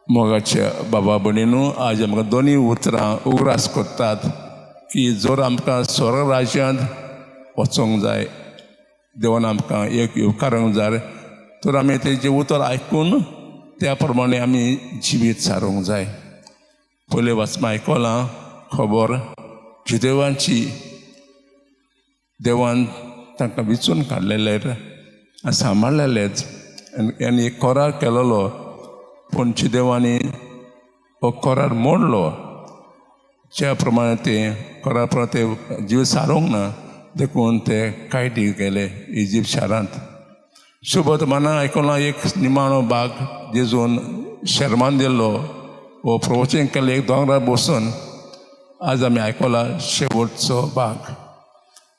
मोगाच्या बाबा भयणीनू, आज आमकां दोनूय उतरां उगडास करतात की जर आमकां स्वर्ग राज्यांत वचोंक जाय, देवान आमकां एक येवकारूंक जाय, तर आमी तेजें उतर आयकून त्या प्रमाणे आमी जिवीत सारूंक जाय. पयले वाचमा आयकलां खबर जुदेवांची. देवान तांकां विचून काडलेले आनी सांबाळलेलेच आनी एक करार केलेलो, पूण जुदेवांनी हो करार मोडलो. ज्या प्रमाणे ते करार प्रमाणे ते जीव सारूंक ना, देखून ते कायटी गेले इजिप्त शारांत. शुभत मना आयकलां एक निमाणो भाग, जेजून शर्मान दिल्लो हो प्रवचन केल्लें एक दोंगरार बसून. आज आमी आयकला शेवटचो भाग.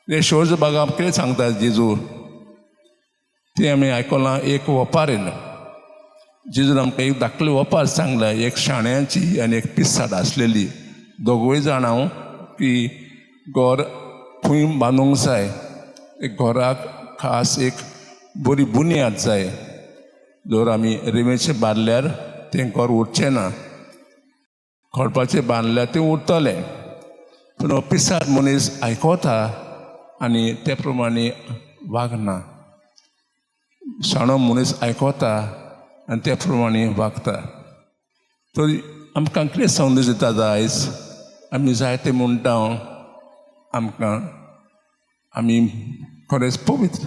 ते शेवटचो भाग आमकां कितें सांगता जेजू तें आमी आयकलां एक ओपारीन. जेजून आमकां एक धाकली ओपार सांगला, एक शाण्याची आनी एक पिसाड आसलेली. दोगूय जाणां की घर खंय बांदूंक जाय, एक घराक खास एक बरी बुन्याद जाय. जर आमी रेंवेचें बांदल्यार तें घर उरचें ना, खडपाचें बांदल्यार तें उरतलें. पूण हो पिसाड मनीस आयकता आनी ते प्रमाणे वागना. शाणो मनीस आयकता आनी त्या प्रमाणे वागता. तर आमकां कितें संदेश दिता आयज? आमी जायते म्हणटा आमकां आमी खरेंच पवित्र,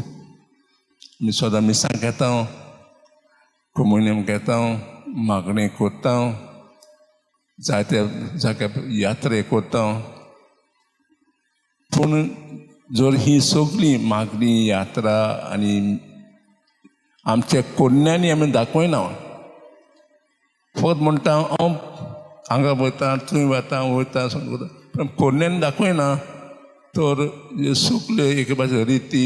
आमी सदां मिसां घेता, कोमुनियम घेता, मागणें करता, जायते जाग्यार यात्रे करता. पूण जर ही सगळीं मागणी, यात्रा आनी आमच्या कोन्यांनी आमी दाखयना, फकत म्हणटा हांव हांगा वयता, थंय वता, वयता वता, पूण कोन्यांनी दाखयना, तर ह्यो सगल्यो एके भाशेन रिती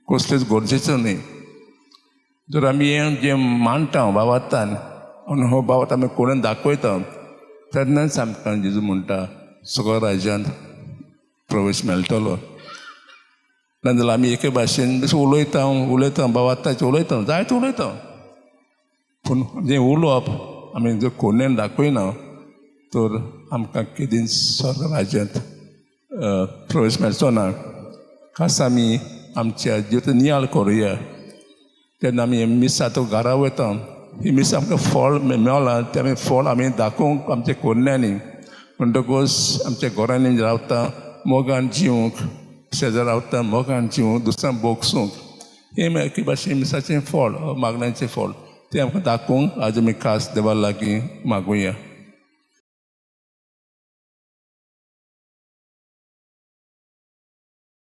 कसल्योच गरजेच्यो न्हय. जर आमी हें जें मांडटा भावार्थान आनी हो भावार्थ आमी कोणून दाखयता, तेन्नाच आमकां जेजू म्हणटा सगळ्या राज्यांत प्रवेश मेळटलो. नाजाल्यार आमी एके भाशेन जशें उलयता उलयता, भावार्थाचें उलयता, जायते उलयता, पूण जें उलोवप आमी जर कोणेन दाखयना तर आमकां केदींच स्वर्ग राज्यांत प्रवेश मेळचो ना. खास आमी आमच्या जिवीत नियाळ करुया. तेन्ना आमी मिसां तो घरा वयता, ही मिस आमकां फळ मेळ्ळां, तें आमी फळ आमी दाखोवंक आमच्या कोन्यांनी. म्हणटकूच आमच्या घरांनी रावता मोगान जिवंक, शेजार रावता मोगान जिवंक, दुसऱ्यांक भोगसूंक, हें एके भाशेन मिसाचें फळ, मागण्याचें फळ, तें आमकां दाखोवंक आज आमी खास देवा लागीं मागुया.